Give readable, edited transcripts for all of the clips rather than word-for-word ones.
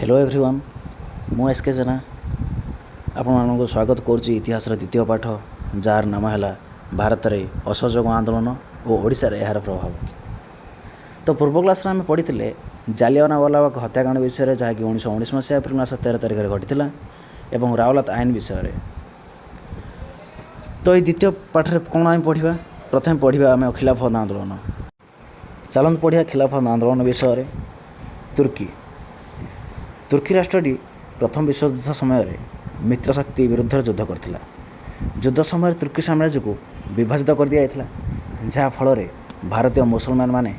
Hello everyone, ମୁଁ S K Jena ଆପଣମାନଙ୍କୁ ସ୍ୱାଗତ କରୁଛି ଇତିହାସର ଦ୍ୱିତୀୟ ପାଠ, ଯାହାର ନାମ ହେଲା ଭାରତରେ ଅସହଯୋଗ ଆନ୍ଦୋଳନ ଓ ଓଡ଼ିଶାରେ ଏହାର ପ୍ରଭାବ। ତ ପୂର୍ବ କ୍ଲାସ୍ରେ ଆମେ ପଢ଼ିଥିଲେ ଜାଲିଆନାୱାଲାବାଗ ହତ୍ୟାକାଣ୍ଡ ବିଷୟରେ, ଯାହାକି 1919 ମସିହା ଏପ୍ରିଲ ମାସ 13 ତାରିଖରେ ଘଟିଥିଲା, ଏବଂ ରାଉଲାତ ଆଇନ ବିଷୟରେ। ତ ଏଇ ଦ୍ୱିତୀୟ ପାଠରେ କ'ଣ ଆମେ ପଢ଼ିବା? ପ୍ରଥମେ ପଢ଼ିବା ଆମେ ଖିଲାଫତ ଆନ୍ଦୋଳନ। ଚାଲନ୍ତୁ ପଢ଼ିବା ଖିଲାଫତ ଆନ୍ଦୋଳନ ବିଷୟରେ। ତୁର୍କୀ ରାଷ୍ଟ୍ରଟି ପ୍ରଥମ ବିଶ୍ୱଯୁଦ୍ଧ ସମୟରେ ମିତ୍ରଶକ୍ତି ବିରୁଦ୍ଧରେ ଯୁଦ୍ଧ କରିଥିଲା। ଯୁଦ୍ଧ ସମୟରେ ତୁର୍କୀ ସାମ୍ରାଜ୍ୟକୁ ବିଭାଜିତ କରିଦିଆଯାଇଥିଲା, ଯାହାଫଳରେ ଭାରତୀୟ ମୁସଲମାନମାନେ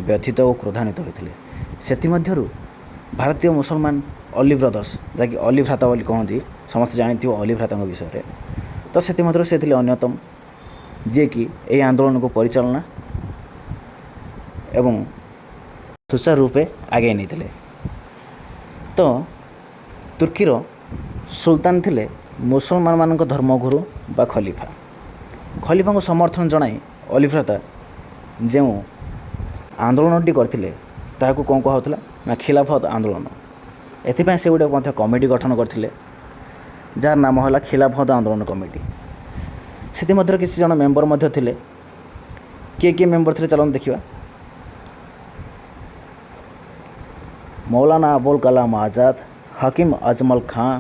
ବ୍ୟଥିତ ଓ କ୍ରୋଧାନ୍ୱିତ ହୋଇଥିଲେ। ସେଥିମଧ୍ୟରୁ ଭାରତୀୟ ମୁସଲମାନ ଅଲି ବ୍ରଦର୍ସ, ଯାହାକି ଅଲି ଭ୍ରାତା ବୋଲି କହନ୍ତି, ସମସ୍ତେ ଜାଣିଥିବ ଅଲି ଭ୍ରାତାଙ୍କ ବିଷୟରେ। ତ ସେଥିମଧ୍ୟରୁ ସେ ଥିଲେ ଅନ୍ୟତମ, ଯିଏକି ଏହି ଆନ୍ଦୋଳନକୁ ପରିଚାଳନା ଏବଂ ସୁଚାରୁ ରୂପେ ଆଗେଇ ନେଇଥିଲେ। ତ ତୁର୍କୀର ସୁଲତାନ ଥିଲେ ମୁସଲମାନମାନଙ୍କ ଧର୍ମଗୁରୁ ବା ଖଲିଫା। ଖଲିଫାଙ୍କୁ ସମର୍ଥନ ଜଣାଇ ଅଲି ଭ୍ରାତା ଯେଉଁ ଆନ୍ଦୋଳନଟି କରିଥିଲେ, ତାହାକୁ କ'ଣ କୁହାହେଉଥିଲା ନା ଖିଲାଫତ ଆନ୍ଦୋଳନ। ଏଥିପାଇଁ ସେ ଗୋଟେ ମଧ୍ୟ କମିଟି ଗଠନ କରିଥିଲେ, ଯାହାର ନାମ ହେଲା ଖିଲାଫତ ଆନ୍ଦୋଳନ କମିଟି। ସେଥିମଧ୍ୟରେ କିଛି ଜଣ ମେମ୍ବର ମଧ୍ୟ ଥିଲେ। କିଏ କିଏ ମେମ୍ବର ଥିଲେ, ଚାଲନ୍ତୁ ଦେଖିବା। ମୌଲାନା ଆବୁଲ କାଲାମ ଆଜାଦ, ହକିମ ଅଜମଲ ଖାଁ,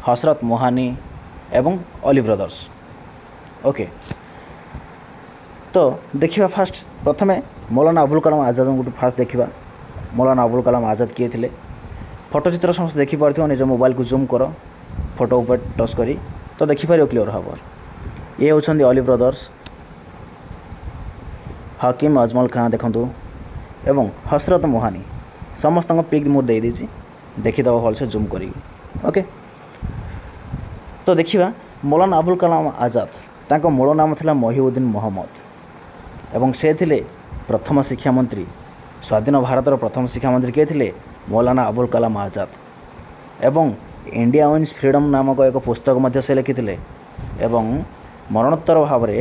ହସରତ ମୋହାନି ଏବଂ ଅଲି ବ୍ରଦର୍ସ। ଓକେ, ତ ଦେଖିବା ଫାଷ୍ଟ ପ୍ରଥମେ ମୌଲାନା ଆବୁଲ କାଲାମ ଆଜାଦଙ୍କଠୁ ଫାଷ୍ଟ ଦେଖିବା। ମୌଲାନା ଆବୁଲ କାଲାମ ଆଜାଦ କିଏ ଥିଲେ? ଫଟୋଚିତ୍ର ସମସ୍ତେ ଦେଖିପାରୁଥିବ। ନିଜ ମୋବାଇଲକୁ ଜୁମ୍ କର, ଫଟୋ ଉପରେ ଟଚ୍ କରି ତ ଦେଖିପାରିବ କ୍ଲିଅର୍ ଭାବରେ। ଇଏ ହେଉଛନ୍ତି ଅଲି ବ୍ରଦର୍ସ, ହକିମ ଅଜମଲ ଖାଁ ଦେଖନ୍ତୁ, ଏବଂ ହସରତ ମୋହାନି। ସମସ୍ତଙ୍କ ପିକ୍ ମୁଁ ଦେଇଦେଇଛି, ଦେଖିଦେବ ଭଲସେ ଜୁମ୍ କରିକି। ଓକେ, ତ ଦେଖିବା ମୌଲାନା ଆବୁଲ କାଲାମ ଆଜାଦ। ତାଙ୍କ ମୂଳ ନାମ ଥିଲା ମହିଉଦ୍ଦିନ ମହମ୍ମଦ ଏବଂ ସେ ଥିଲେ ପ୍ରଥମ ଶିକ୍ଷାମନ୍ତ୍ରୀ। ସ୍ୱାଧୀନ ଭାରତର ପ୍ରଥମ ଶିକ୍ଷାମନ୍ତ୍ରୀ କିଏ ଥିଲେ? ମୌଲାନା ଆବୁଲ କାଲାମ ଆଜାଦ। ଏବଂ ଇଣ୍ଡିଆ ୱିନ୍ସ ଫ୍ରିଡ଼ମ୍ ନାମକ ଏକ ପୁସ୍ତକ ମଧ୍ୟ ସେ ଲେଖିଥିଲେ ଏବଂ ମରଣୋତ୍ତର ଭାବରେ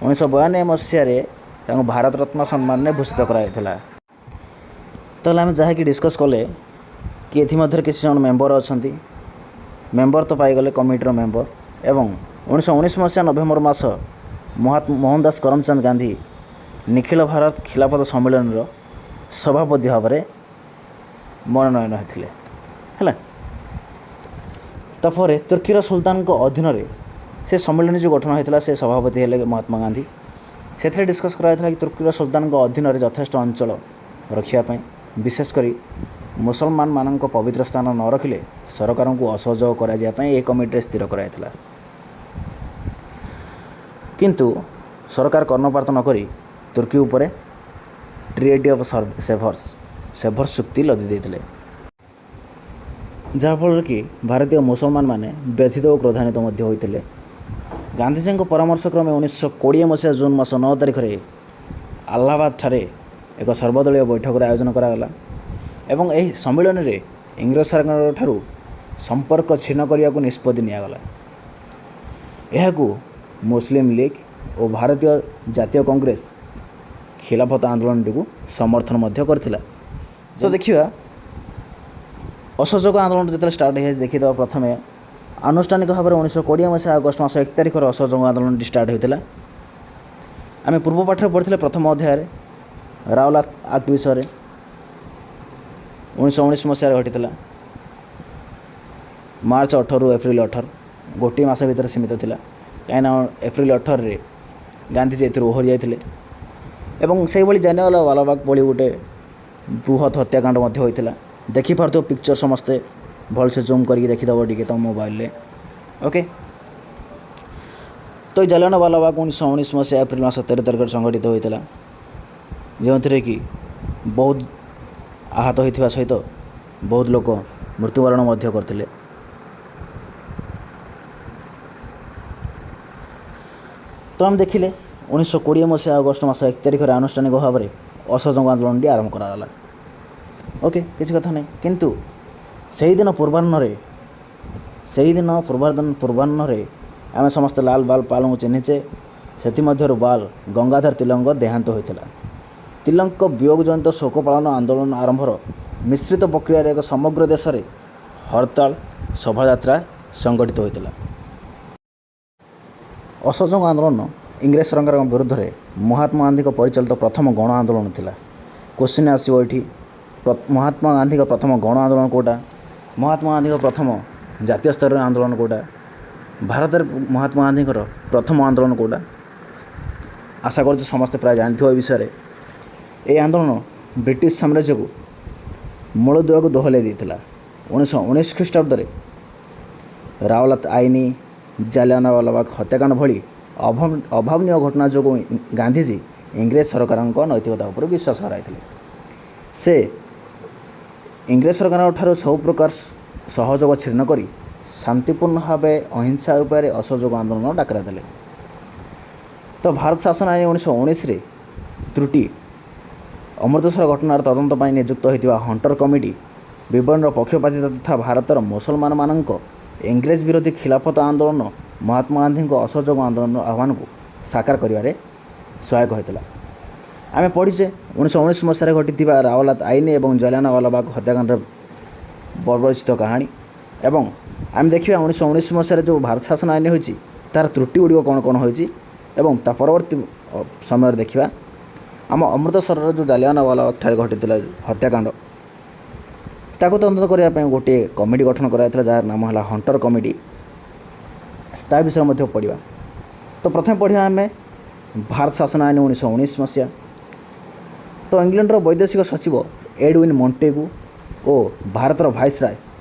1992 ମସିହାରେ ତାଙ୍କୁ ଭାରତ ରତ୍ନ ସମ୍ମାନରେ ଭୂଷିତ କରାଯାଇଥିଲା। ତାହେଲେ ଆମେ ଯାହାକି ଡିସ୍କସ୍ କଲେ କି ଏଥିମଧ୍ୟରେ କିଛି ଜଣ ମେମ୍ବର ଅଛନ୍ତି। ମେମ୍ବର ତ ପାଇଗଲେ କମିଟିର ମେମ୍ବର। ଏବଂ 1919 ମସିହା ନଭେମ୍ବର ମାସ ମୋହନ ଦାସ କରମଚାନ୍ଦ ଗାନ୍ଧୀ ନିଖିଳ ଭାରତ ଖିଲାଫତ ସମ୍ମିଳନୀର ସଭାପତି ଭାବରେ ମନୋନୟନ ହୋଇଥିଲେ। ହେଲା, ତାପରେ ତୁର୍କୀର ସୁଲତାନଙ୍କ ଅଧୀନରେ ସେ ସମ୍ମିଳନୀ ଯେଉଁ ଗଠନ ହୋଇଥିଲା, ସେ ସଭାପତି ହେଲେ ମହାତ୍ମା ଗାନ୍ଧୀ। ସେଥିରେ ଡିସ୍କସ୍ କରାଯାଇଥିଲା କି ତୁର୍କୀର ସୁଲତାନଙ୍କ ଅଧୀନରେ ଯଥେଷ୍ଟ ଅଞ୍ଚଳ ରଖିବା ପାଇଁ, ବିଶେଷ କରି ମୁସଲମାନମାନଙ୍କ ପବିତ୍ର ସ୍ଥାନ ନ ରଖିଲେ ସରକାରଙ୍କୁ ଅସହଯୋଗ କରାଯିବା ପାଇଁ ଏହି କମିଟିରେ ସ୍ଥିର କରାଯାଇଥିଲା। କିନ୍ତୁ ସରକାର କର୍ଣ୍ଣପାତ ନକରି ତୁର୍କୀ ଉପରେ ଟ୍ରିଟି ଅଫ୍ ସେଭର୍ସ ଚୁକ୍ତି ଲଦି ଦେଇଥିଲେ, ଯାହାଫଳରେ କି ଭାରତୀୟ ମୁସଲମାନମାନେ ବ୍ୟଥିତ ଓ କ୍ରୋଧାନ୍ୱିତ ମଧ୍ୟ ହୋଇଥିଲେ। ଗାନ୍ଧିଜୀଙ୍କ ପରାମର୍ଶ କ୍ରମେ 1920 ମସିହା ଜୁନ୍ ମାସ 9 ତାରିଖରେ ଆହ୍ଲାବାଦ ଠାରେ ଏକ ସର୍ବଦଳୀୟ ବୈଠକର ଆୟୋଜନ କରାଗଲା ଏବଂ ଏହି ସମ୍ମିଳନୀରେ ଇଂରେଜ ସରକାରଙ୍କ ଠାରୁ ସମ୍ପର୍କ ଛିନ୍ନ କରିବାକୁ ନିଷ୍ପତ୍ତି ନିଆଗଲା। ଏହାକୁ ମୁସଲିମ ଲିଗ୍ ଓ ଭାରତୀୟ ଜାତୀୟ କଂଗ୍ରେସ ଖିଲାଫତ ଆନ୍ଦୋଳନଟିକୁ ସମର୍ଥନ ମଧ୍ୟ କରିଥିଲା। ତ ଦେଖିବା, ଅସହଯୋଗ ଆନ୍ଦୋଳନ ଯେତେବେଳେ ଷ୍ଟାର୍ଟ ହେଇଯାଇଛି, ଦେଖିଦେବା। ପ୍ରଥମେ ଆନୁଷ୍ଠାନିକ ଭାବରେ 1920 ମସିହା ଅଗଷ୍ଟ ମାସ 1 ତାରିଖରେ ଅସହଯୋଗ ଆନ୍ଦୋଳନଟି ଷ୍ଟାର୍ଟ ହୋଇଥିଲା। ଆମେ ପୂର୍ବ ପାଠରେ ପଢ଼ିଥିଲେ ପ୍ରଥମ ଅଧ୍ୟାୟରେ ରାଉଲାତ ଆକ୍ଟ ବିଷୟରେ। 1919 ମସିହାରେ ଘଟିଥିଲା। ମାର୍ଚ୍ଚ 18ରୁ ଏପ୍ରିଲ 18, ଗୋଟିଏ ମାସ ଭିତରେ ସୀମିତ ଥିଲା, କାହିଁକିନା ଏପ୍ରିଲ 18ରେ ଗାନ୍ଧିଜୀ ଏଥିରୁ ଓହରି ଯାଇଥିଲେ। ଏବଂ ସେଇଭଳି ଜାଲିଆନାୱାଲାବାଗ ଭଳି ଗୋଟେ ବୃହତ ହତ୍ୟାକାଣ୍ଡ ମଧ୍ୟ ହୋଇଥିଲା। ଦେଖିପାରୁଥିବ ପିକ୍ଚର ସମସ୍ତେ, ଭଲସେ ଜୁମ୍ କରିକି ଦେଖିଦେବ ଟିକେ ତୁମ ମୋବାଇଲରେ। ଓକେ, ତ ଏଇ ଜାଲିଆନାୱାଲାବାଗ 1919 ମସିହା ଏପ୍ରିଲ ମାସ 13 ତାରିଖରେ ସଂଘଟିତ ହୋଇଥିଲା, ଯେଉଁଥିରେ କି ବହୁତ ଆହତ ହୋଇଥିବା ସହିତ ବହୁତ ଲୋକ ମୃତ୍ୟୁବରଣ ମଧ୍ୟ କରିଥିଲେ। ତ ଆମେ ଦେଖିଲେ 1920 ମସିହା ଅଗଷ୍ଟ ମାସ 1 ତାରିଖରେ ଆନୁଷ୍ଠାନିକ ଭାବରେ ଅସହଯୋଗ ଆନ୍ଦୋଳନଟି ଆରମ୍ଭ କରାଗଲା। ଓକେ, କିଛି କଥା ନାହିଁ। କିନ୍ତୁ ସେଇଦିନ ପୂର୍ବାହ୍ନରେ ଆମେ ସମସ୍ତେ ଲାଲ ବାଲ ପାଲଙ୍କୁ ଚିହ୍ନିଛେ। ସେଥିମଧ୍ୟରୁ ବାଲ ଗଙ୍ଗାଧର ତିଲକଙ୍କ ଦେହାନ୍ତ ହୋଇଥିଲା। ତିଲକଙ୍କ ବିୟୋଗ ଜନିତ ଶୋକ ପାଳନ ଆନ୍ଦୋଳନ ଆରମ୍ଭର ମିଶ୍ରିତ ପ୍ରକ୍ରିୟାରେ ଏକ ସମଗ୍ର ଦେଶରେ ହରତାଳ, ଶୋଭାଯାତ୍ରା ସଂଗଠିତ ହୋଇଥିଲା। ଅସହଯୋଗ ଆନ୍ଦୋଳନ ଇଂରେଜ ସରକାରଙ୍କ ବିରୁଦ୍ଧରେ ମହାତ୍ମା ଗାନ୍ଧୀଙ୍କ ପରିଚାଳିତ ପ୍ରଥମ ଗଣ ଆନ୍ଦୋଳନ ଥିଲା। କୋଶ୍ଚିନ୍ ଆସିବ ଏଇଠି, ମହାତ୍ମା ଗାନ୍ଧୀଙ୍କ ପ୍ରଥମ ଗଣ ଆନ୍ଦୋଳନ କେଉଁଟା? ମହାତ୍ମା ଗାନ୍ଧୀଙ୍କ ପ୍ରଥମ ଜାତୀୟ ସ୍ତରରେ ଆନ୍ଦୋଳନ କେଉଁଟା? ଭାରତରେ ମହାତ୍ମା ଗାନ୍ଧୀଙ୍କର ପ୍ରଥମ ଆନ୍ଦୋଳନ କେଉଁଟା? ଆଶା କରୁଛୁ ସମସ୍ତେ ପ୍ରାୟ ଜାଣିଥିବ ଏ ବିଷୟରେ। ଏହି ଆନ୍ଦୋଳନ ବ୍ରିଟିଶ ସାମ୍ରାଜ୍ୟକୁ ମୂଳଦୁଆକୁ ଦୋହଲାଇ ଦେଇଥିଲା। 1919 ଖ୍ରୀଷ୍ଟାବ୍ଦରେ ରାଓଲାତ ଆଇନ, ଜାଲିଆନାୱାଲାବାଗ ହତ୍ୟାକାଣ୍ଡ ଭଳି ଅଭାବନୀୟ ଘଟଣା ଯୋଗୁଁ ଗାନ୍ଧିଜୀ ଇଂରେଜ ସରକାରଙ୍କ ନୈତିକତା ଉପରେ ବିଶ୍ୱାସ ହରାଇଥିଲେ। ସେ ଇଂରେଜ ସରକାରଙ୍କ ଠାରୁ ସବୁ ପ୍ରକାର ସହଯୋଗ ଛିନ୍ନ କରି ଶାନ୍ତିପୂର୍ଣ୍ଣ ଭାବେ ଅହିଂସା ଉପାୟରେ ଅସହଯୋଗ ଆନ୍ଦୋଳନ ଡାକରା ଦେଲେ। ତ ଭାରତ ଶାସନ ଆଇନ 1919ରେ ତ୍ରୁଟି, ଅମୃତସର ଘଟଣାର ତଦନ୍ତ ପାଇଁ ନିଯୁକ୍ତ ହୋଇଥିବା ହଣ୍ଟର କମିଟି ବିବରଣୀର ପକ୍ଷପାତିତା ତଥା ଭାରତର ମୁସଲମାନମାନଙ୍କ ଇଂରେଜ ବିରୋଧୀ ଖିଲାଫତ ଆନ୍ଦୋଳନ ମହାତ୍ମା ଗାନ୍ଧୀଙ୍କ ଅସହଯୋଗ ଆନ୍ଦୋଳନର ଆହ୍ୱାନକୁ ସାକାର କରିବାରେ ସହାୟକ ହୋଇଥିଲା। ଆମେ ପଢ଼ିଛେ 1919 ମସିହାରେ ଘଟିଥିବା ରାଓଲାତ ଆଇନ ଏବଂ ଜଲିଆନାୱାଲାବାଗ ହତ୍ୟାକାଣ୍ଡର ବର୍ବରୋଚିତ କାହାଣୀ ଏବଂ ଆମେ ଦେଖିବା 1919 ମସିହାରେ ଯେଉଁ ଭାରତ ଶାସନ ଆଇନ ହୋଇଛି, ତା'ର ତ୍ରୁଟି ଗୁଡ଼ିକ କ'ଣ କ'ଣ ହୋଇଛି ଏବଂ ତା ପରବର୍ତ୍ତୀ ସମୟରେ ଦେଖିବା ଆମ ଅମୃତସରର ଯେଉଁ ଜାଲିଆନାୱାଲାବାଗ ଠାରେ ଘଟିଥିଲା ହତ୍ୟାକାଣ୍ଡ, ତାକୁ ତଦନ୍ତ କରିବା ପାଇଁ ଗୋଟିଏ କମିଟି ଗଠନ କରାଯାଇଥିଲା, ଯାହାର ନାମ ହେଲା ହଣ୍ଟର କମିଟି। ତା ବିଷୟରେ ମଧ୍ୟ ପଢ଼ିବା। ତ ପ୍ରଥମେ ପଢ଼ିବା ଆମେ ଭାରତ ଶାସନ ଆଇନ 1919 ମସିହା। ତ ଇଂଲଣ୍ଡର ବୈଦେଶିକ ସଚିବ ଏଡୱିନ୍ ମଣ୍ଟେଗୁ ଓ ଭାରତର ଭାଇସରାୟ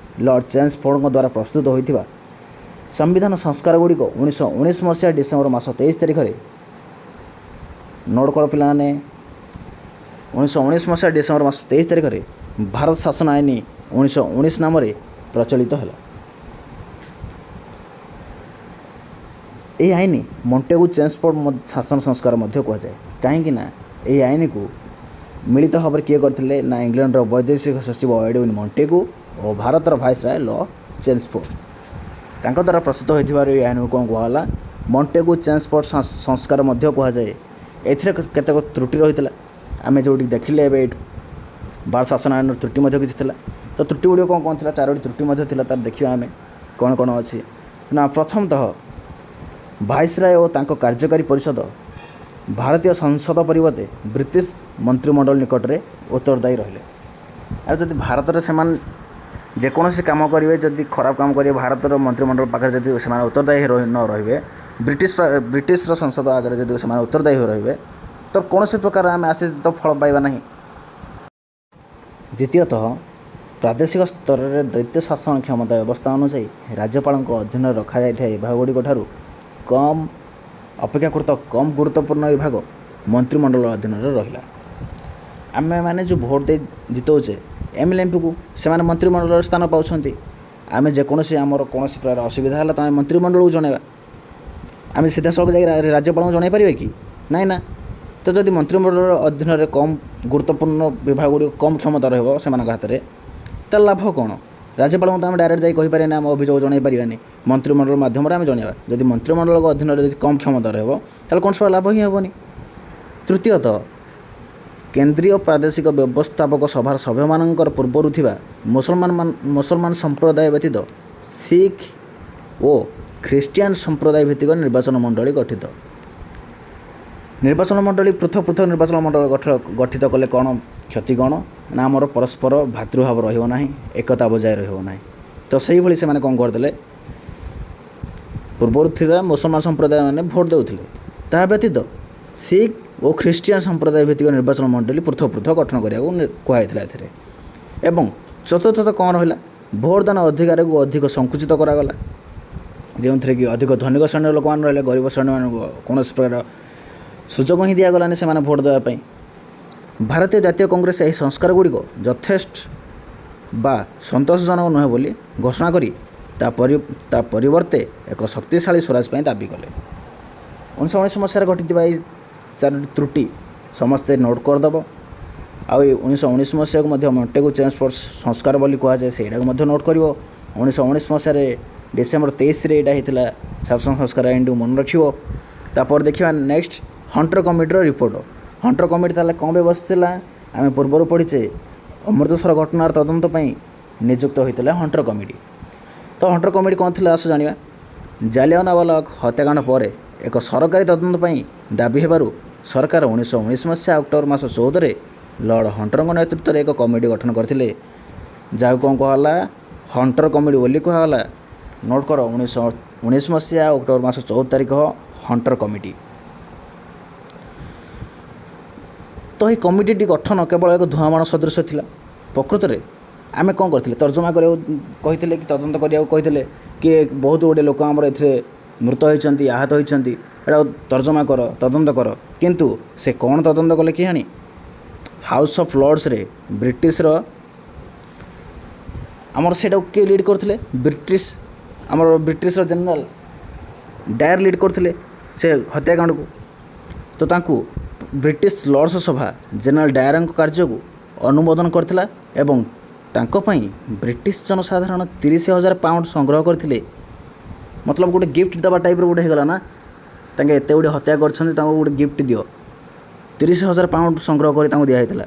ଲର୍ଡ଼ ଚେମ୍ସଫୋର୍ଡଙ୍କ ଦ୍ୱାରା ପ୍ରସ୍ତୁତ ହୋଇଥିବା ସମ୍ବିଧାନ ସଂସ୍କାର ଗୁଡ଼ିକ 1919 ମସିହା ଡିସେମ୍ବର ମାସ 23 ତାରିଖରେ, ନୋଟ୍ କର ପିଲାମାନେ, 1919 ମସିହା ଡିସେମ୍ବର ମାସ 23 ତାରିଖରେ ଭାରତ ଶାସନ ଆଇନ 1919 ନାମରେ ପ୍ରଚଳିତ ହେଲା। ଏହି ଆଇନ ମଣ୍ଟେଗୁ ଚେମ୍ସଫୋର୍ଡ ଶାସନ ସଂସ୍କାର ମଧ୍ୟ କୁହାଯାଏ, କାହିଁକି ନା ଏହି ଆଇନକୁ ମିଳିତ ଭାବରେ କିଏ କରିଥିଲେ ନା ଇଂଲଣ୍ଡର ବୈଦେଶିକ ସଚିବ ଏଡୱିନ୍ ମଣ୍ଟେଗୁ ଓ ଭାରତର ଭାଇସରାୟ ଲର୍ଡ଼ ଚେମ୍ସଫୋର୍ଡ। ତାଙ୍କ ଦ୍ୱାରା ପ୍ରସ୍ତୁତ ହୋଇଥିବାରୁ ଏହି ଆଇନକୁ କ'ଣ କୁହାଗଲା? ମଣ୍ଟେଗୁ ଚେମ୍ସଫୋର୍ଡ ସଂସ୍କାର ମଧ୍ୟ କୁହାଯାଏ। ଏଥିରେ କେତେକ ତ୍ରୁଟି ରହିଥିଲା। ଆମେ ଯେଉଁଠି ଦେଖିଲେ ଏବେ ଏଇଠି ଭାରତ ଶାସନ ଆଇନର ତ୍ରୁଟି ମଧ୍ୟ କିଛି ଥିଲା। ତ ତ୍ରୁଟି ଗୁଡ଼ିକ କ'ଣ କ'ଣ ଥିଲା? ଚାରୋଟି ତ୍ରୁଟି ମଧ୍ୟ ଥିଲା ତାର, ଦେଖିବା ଆମେ କ'ଣ କ'ଣ ଅଛି ନା। ପ୍ରଥମତଃ, ଭାଇସରାୟ ଓ ତାଙ୍କ କାର୍ଯ୍ୟକାରୀ ପରିଷଦ ଭାରତୀୟ ସଂସଦ ପରିବର୍ତ୍ତେ ବ୍ରିଟିଶ ମନ୍ତ୍ରିମଣ୍ଡଳ ନିକଟରେ ଉତ୍ତରଦାୟୀ ରହିଲେ। ଆଉ ଯଦି ଭାରତରେ ସେମାନେ ଯେକୌଣସି କାମ କରିବେ, ଯଦି ଖରାପ କାମ କରିବେ, ଭାରତର ମନ୍ତ୍ରିମଣ୍ଡଳ ପାଖରେ ଯଦି ସେମାନେ ଉତ୍ତରଦାୟୀ ନ ରହିବେ, ବ୍ରିଟିଶର ସଂସଦ ଆଗରେ ଯଦି ସେମାନେ ଉତ୍ତରଦାୟୀ ହୋଇ ରହିବେ, ତ କୌଣସି ପ୍ରକାର ଆମେ ଆଶିତ ଫଳ ପାଇବା ନାହିଁ। ଦ୍ୱିତୀୟତଃ, ପ୍ରାଦେଶିକ ସ୍ତରରେ ଦ୍ୱୈତ ଶାସନ କ୍ଷମତା ବ୍ୟବସ୍ଥା ଅନୁଯାୟୀ ରାଜ୍ୟପାଳଙ୍କ ଅଧୀନରେ ରଖାଯାଇଥିବା ବିଭାଗଗୁଡ଼ିକ ଠାରୁ କମ୍ ଅପେକ୍ଷାକୃତ କମ୍ ଗୁରୁତ୍ୱପୂର୍ଣ୍ଣ ବିଭାଗ ମନ୍ତ୍ରିମଣ୍ଡଳ ଅଧୀନରେ ରହିଲା। ଆମେମାନେ ଯେଉଁ ଭୋଟ ଦେଇ ଜିତଉଛେ ଏମ୍ ଏଲ୍ ଏମ୍ପିକୁ, ସେମାନେ ମନ୍ତ୍ରିମଣ୍ଡଳରେ ସ୍ଥାନ ପାଉଛନ୍ତି। ଆମେ ଯେକୌଣସି ଆମର କୌଣସି ପ୍ରକାର ଅସୁବିଧା ହେଲା ତ ଆମେ ମନ୍ତ୍ରିମଣ୍ଡଳକୁ ଜଣାଇବା। ଆମେ ସିଧାସଳଖ ଯାଇକି ରାଜ୍ୟପାଳଙ୍କୁ ଜଣାଇ ପାରିବା କି? ନାଇଁ ନା। ତ ଯଦି ମନ୍ତ୍ରିମଣ୍ଡଳ ଅଧୀନରେ କମ୍ ଗୁରୁତ୍ୱପୂର୍ଣ୍ଣ ବିଭାଗ ଗୁଡ଼ିକ କମ୍ କ୍ଷମତା ରହିବ ସେମାନଙ୍କ ହାତରେ, ତାହେଲେ ଲାଭ କ'ଣ? ରାଜ୍ୟପାଳଙ୍କୁ ତ ଆମେ ଡାଇରେକ୍ଟ ଯାଇ କହିପାରିବାନି, ଆମ ଅଭିଯୋଗ ଜଣାଇ ପାରିବାନି। ମନ୍ତ୍ରିମଣ୍ଡଳ ମାଧ୍ୟମରେ ଆମେ ଜଣାଇବା। ଯଦି ମନ୍ତ୍ରିମଣ୍ଡଳଙ୍କ ଅଧୀନରେ ଯଦି କମ୍ କ୍ଷମତା ରହିବ, ତାହେଲେ କୌଣସି ପ୍ରକାର ଲାଭ ହିଁ ହେବନି। ତୃତୀୟତଃ, କେନ୍ଦ୍ରୀୟ ପ୍ରାଦେଶିକ ବ୍ୟବସ୍ଥାପକ ସଭାର ସଭ୍ୟମାନଙ୍କର ପୂର୍ବରୁ ଥିବା ମୁସଲମାନ ସମ୍ପ୍ରଦାୟ ବ୍ୟତୀତ ଶିଖ ଓ ଖ୍ରୀଷ୍ଟିଆନ ସମ୍ପ୍ରଦାୟ ଭିତ୍ତିକ ନିର୍ବାଚନ ମଣ୍ଡଳୀ ଗଠିତ। ନିର୍ବାଚନ ମଣ୍ଡଳୀ ପୃଥକ ପୃଥକ ନିର୍ବାଚନ ମଣ୍ଡଳ ଗଠିତ କଲେ କ'ଣ କ୍ଷତି କ'ଣ ନା ଆମର ପରସ୍ପର ଭାତୃଭାବ ରହିବ ନାହିଁ, ଏକତା ବଜାୟ ରହିବ ନାହିଁ। ତ ସେଇଭଳି ସେମାନେ କ'ଣ କରିଦେଲେ? ପୂର୍ବରୁ ଥିବା ମୁସଲମାନ ସମ୍ପ୍ରଦାୟ ମାନେ ଭୋଟ ଦେଉଥିଲେ, ତାହା ବ୍ୟତୀତ ଶିଖ ଓ ଖ୍ରୀଷ୍ଟିଆନ ସମ୍ପ୍ରଦାୟ ଭିତ୍ତିକ ନିର୍ବାଚନ ମଣ୍ଡଳୀ ପୃଥକ ପୃଥକ ଗଠନ କରିବାକୁ କୁହାଯାଇଥିଲା ଏଥିରେ। ଏବଂ ଚତୁର୍ଥତଃ କ'ଣ ରହିଲା? ଭୋଟଦାନ ଅଧିକାରକୁ ଅଧିକ ସଂକୁଚିତ କରାଗଲା, ଯେଉଁଥିରେ କି ଅଧିକ ଧନିକ ଶ୍ରେଣୀର ଲୋକମାନେ ରହିଲେ, ଗରିବ ଶ୍ରେଣୀମାନଙ୍କୁ କୌଣସି ପ୍ରକାର ସୁଯୋଗ ହିଁ ଦିଆଗଲାନି ସେମାନେ ଭୋଟ ଦେବା ପାଇଁ। ଭାରତୀୟ ଜାତୀୟ କଂଗ୍ରେସ ଏହି ସଂସ୍କାର ଗୁଡ଼ିକ ଯଥେଷ୍ଟ ବା ସନ୍ତୋଷଜନକ ନୁହେଁ ବୋଲି ଘୋଷଣା କରି ତା ପରିବର୍ତ୍ତେ ଏକ ଶକ୍ତିଶାଳୀ ସ୍ୱରାଜ ପାଇଁ ଦାବି କଲେ। 1919 ମସିହାରେ ଘଟିଥିବା ଏହି ଚାରୋଟି ତ୍ରୁଟି ସମସ୍ତେ ନୋଟ୍ କରିଦେବ। ଆଉ ଏଇ 1919 ମସିହାକୁ ମଧ୍ୟ ମଣ୍ଟେଗୁ ଚେମ୍ସଫୋର୍ଡ ସଂସ୍କାର ବୋଲି କୁହାଯାଏ, ସେଇଟାକୁ ମଧ୍ୟ ନୋଟ୍ କରିବ। 1919 ମସିହାରେ ଡିସେମ୍ବର 23ରେ ଏଇଟା ହେଇଥିଲା, ଶାସନ ସଂସ୍କାର ଆଇନଟିକୁ ମନେ ରଖିବ। ତାପରେ ଦେଖିବା ନେକ୍ସଟ ହଣ୍ଟର କମିଟିର ରିପୋର୍ଟ। ହଣ୍ଟର କମିଟି ତାହେଲେ କ'ଣ ବ୍ୟବସ୍ଥା ଥିଲା? ଆମେ ପୂର୍ବରୁ ପଢ଼ିଛେ, ଅମୃତସର ଘଟଣାର ତଦନ୍ତ ପାଇଁ ନିଯୁକ୍ତ ହୋଇଥିଲା ହଣ୍ଟର କମିଟି। ତ ହଣ୍ଟର କମିଟି କ'ଣ ଥିଲା, ଆସ ଜାଣିବା। ଜାଲିଆନାୱାଲା ହତ୍ୟାକାଣ୍ଡ ପରେ ଏକ ସରକାରୀ ତଦନ୍ତ ପାଇଁ ଦାବି ହେବାରୁ ସରକାର 1919 ମସିହା ଅକ୍ଟୋବର ମାସ 14ରେ ଲର୍ଡ଼ ହଣ୍ଟରଙ୍କ ନେତୃତ୍ୱରେ ଏକ କମିଟି ଗଠନ କରିଥିଲେ, ଯାହାକୁ କ'ଣ କୁହାଗଲା? ହଣ୍ଟର କମିଟି ବୋଲି କୁହାଗଲା। ନୋଟ୍ କର, 1919 ମସିହା ଅକ୍ଟୋବର ମାସ 14 ତାରିଖ, ହଣ୍ଟର କମିଟି। ତ ଏହି କମିଟିଟି ଗଠନ କେବଳ ଏକ ଧୂଆଁବାଣ ସଦୃଶ ଥିଲା। ପ୍ରକୃତରେ ଆମେ କ'ଣ କରିଥିଲେ? ତର୍ଜମା କରିବାକୁ କହିଥିଲେ କି ତଦନ୍ତ କରିବାକୁ କହିଥିଲେ କି ବହୁତ ଗୁଡ଼ିଏ ଲୋକ ଆମର ଏଥିରେ ମୃତ ହୋଇଛନ୍ତି, ଆହତ ହୋଇଛନ୍ତି, ଏଇଟା ତର୍ଜମା କର, ତଦନ୍ତ କର। କିନ୍ତୁ ସେ କ'ଣ ତଦନ୍ତ କଲେ କେଜାଣି? ହାଉସ୍ ଅଫ୍ ଲର୍ଡ଼ସରେ ବ୍ରିଟିଶର ଆମର ସେଇଟାକୁ କିଏ ଲିଡ଼୍ କରୁଥିଲେ? ବ୍ରିଟିଶ, ଆମର ବ୍ରିଟିଶର ଜେନେରାଲ ଡାୟର ଲିଡ଼୍ କରୁଥିଲେ ସେ ହତ୍ୟାକାଣ୍ଡକୁ। ତ ତାଙ୍କୁ ବ୍ରିଟିଶ ଲର୍ଡ଼ସ ସଭା ଜେନେରାଲ ଡାୟରଙ୍କ କାର୍ଯ୍ୟକୁ ଅନୁମୋଦନ କରିଥିଲା ଏବଂ ତାଙ୍କ ପାଇଁ ବ୍ରିଟିଶ ଜନସାଧାରଣ 30,000 ପାଉଣ୍ଡ ସଂଗ୍ରହ କରିଥିଲେ। ମତଲବ ଗୋଟେ ଗିଫ୍ଟ ଦେବା ଟାଇପ୍ର ଗୋଟେ ହେଇଗଲା ନା, ତାଙ୍କେ ଏତେ ଗୁଡ଼ିଏ ହତ୍ୟା କରିଛନ୍ତି, ତାଙ୍କୁ ଗୋଟେ ଗିଫ୍ଟ ଦିଅ। 30,000 ପାଉଣ୍ଡ ସଂଗ୍ରହ କରି ତାଙ୍କୁ ଦିଆହେଇଥିଲା।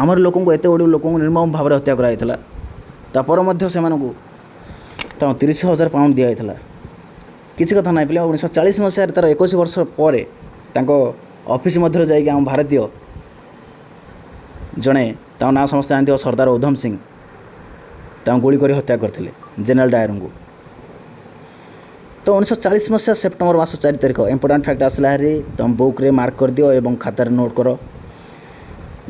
ଆମର ଲୋକଙ୍କୁ, ଏତେ ଗୁଡ଼ିଏ ଲୋକଙ୍କୁ ନିର୍ମମ ଭାବରେ ହତ୍ୟା କରାଯାଇଥିଲା, ତାପରେ ମଧ୍ୟ ସେମାନଙ୍କୁ ତାଙ୍କୁ 30,000 ପାଉଣ୍ଡ ଦିଆଯାଇଥିଲା। କିଛି କଥା ନାହିଁ ପିଲା। 1940 ମସିହାରେ ତା'ର 21 ବର୍ଷ ପରେ ତାଙ୍କ ଅଫିସ୍ ମଧ୍ୟରେ ଯାଇକି ଆମ ଭାରତୀୟ ଜଣେ, ତାଙ୍କ ନାଁ ସମସ୍ତେ ଜାଣିଥିବ, ସର୍ଦ୍ଦାର ଉଧମ ସିଂ, ତାଙ୍କୁ ଗୁଳି କରି ହତ୍ୟା କରିଥିଲେ ଜେନେରାଲ ଡାୟରଙ୍କୁ। ତ 1940 ମସିହା ସେପ୍ଟେମ୍ବର ମାସ 4 ତାରିଖ, ଇମ୍ପୋର୍ଟାଣ୍ଟ ଫ୍ୟାକ୍ଟ ଆସିଲା ହାରି, ତୁମ ବୁକ୍ରେ ମାର୍କ କରିଦିଅ ଏବଂ ଖାତାରେ ନୋଟ୍ କର।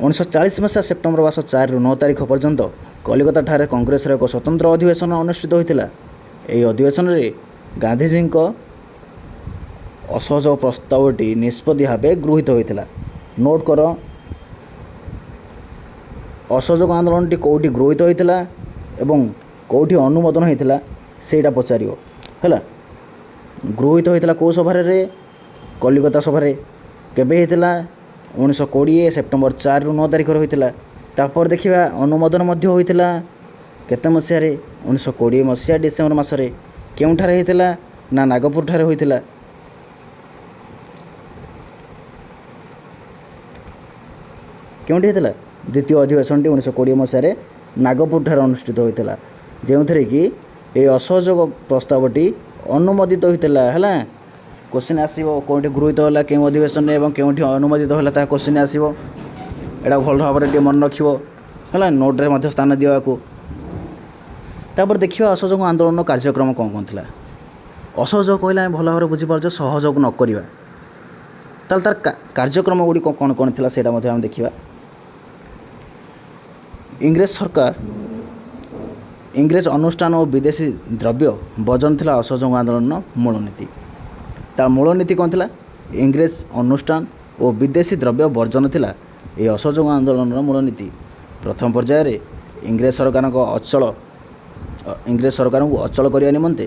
1940 ମସିହା ସେପ୍ଟେମ୍ବର ମାସ 4ରୁ 9 ତାରିଖ ପର୍ଯ୍ୟନ୍ତ କଲିକତାଠାରେ କଂଗ୍ରେସର ଏକ ସ୍ୱତନ୍ତ୍ର ଅଧିବେଶନ ଅନୁଷ୍ଠିତ ହୋଇଥିଲା। ଏହି ଅଧିବେଶନରେ ଗାନ୍ଧିଜୀଙ୍କ ଅସହଯୋଗ ପ୍ରସ୍ତାବଟି ନିଷ୍ପତ୍ତି ଭାବେ ଗୃହୀତ ହୋଇଥିଲା। ନୋଟ୍ କର, ଅସହଯୋଗ ଆନ୍ଦୋଳନଟି କେଉଁଠି ଗୃହୀତ ହୋଇଥିଲା ଏବଂ କେଉଁଠି ଅନୁମୋଦନ ହୋଇଥିଲା, ସେଇଟା ପଚାରିବ। ହେଲା, ଗୃହୀତ ହୋଇଥିଲା କେଉଁ ସଭାରେ? କଲିକତା ସଭାରେ। କେବେ ହେଇଥିଲା? 1920 ସେପ୍ଟେମ୍ବର 4ରୁ 9 ତାରିଖରେ ହୋଇଥିଲା। ତାପରେ ଦେଖିବା, ଅନୁମୋଦନ ମଧ୍ୟ ହୋଇଥିଲା କେତେ ମସିହାରେ? 1920 ମସିହା ଡିସେମ୍ବର ମାସରେ। କେଉଁଠାରେ ହେଇଥିଲା ନା ନାଗପୁରଠାରେ ହୋଇଥିଲା। କେଉଁଠି ହେଇଥିଲା? ଦ୍ୱିତୀୟ ଅଧିବେଶନଟି 1920 ମସିହାରେ ନାଗପୁରଠାରେ ଅନୁଷ୍ଠିତ ହୋଇଥିଲା, ଯେଉଁଥିରେ କି ଏହି ଅସହଯୋଗ ପ୍ରସ୍ତାବଟି ଅନୁମୋଦିତ ହୋଇଥିଲା। ହେଲା, କୋଶ୍ଚିନ୍ ଆସିବ, କେଉଁଠି ଗୃହୀତ ହେଲା, କେଉଁ ଅଧିବେଶନରେ ଏବଂ କେଉଁଠି ଅନୁମୋଦିତ ହେଲା, ତାହା କୋଶ୍ଚିନ୍ ଆସିବ। ଏଇଟା ଭଲ ଭାବରେ ଟିକେ ମନେ ରଖିବ। ହେଲା, ନୋଟ୍ରେ ମଧ୍ୟ ସ୍ଥାନ ଦିଅ ୟାକୁ। ତାପରେ ଦେଖିବା ଅସହଯୋଗ ଆନ୍ଦୋଳନର କାର୍ଯ୍ୟକ୍ରମ କ'ଣ କ'ଣ ଥିଲା। ଅସହଯୋଗ କହିଲେ ଆମେ ଭଲ ଭାବରେ ବୁଝିପାରୁଛେ ସହଯୋଗ ନ କରିବା। ତାହେଲେ ତାର କାର୍ଯ୍ୟକ୍ରମ ଗୁଡ଼ିକ କ'ଣ କ'ଣ ଥିଲା, ସେଇଟା ମଧ୍ୟ ଆମେ ଦେଖିବା। ଇଂରେଜ ସରକାର, ଇଂରେଜ ଅନୁଷ୍ଠାନ ଓ ବିଦେଶୀ ଦ୍ରବ୍ୟ ବର୍ଜନ ଥିଲା ଅସହଯୋଗ ଆନ୍ଦୋଳନର ମୂଳନୀତି। ତା ମୂଳନୀତି କ'ଣ ଥିଲା? ଇଂରେଜ ଅନୁଷ୍ଠାନ ଓ ବିଦେଶୀ ଦ୍ରବ୍ୟ ବର୍ଜନ ଥିଲା ଏହି ଅସହଯୋଗ ଆନ୍ଦୋଳନର ମୂଳନୀତି। ପ୍ରଥମ ପର୍ଯ୍ୟାୟରେ ଇଂରେଜ ସରକାରଙ୍କୁ ଅଚଳ କରିବା ନିମନ୍ତେ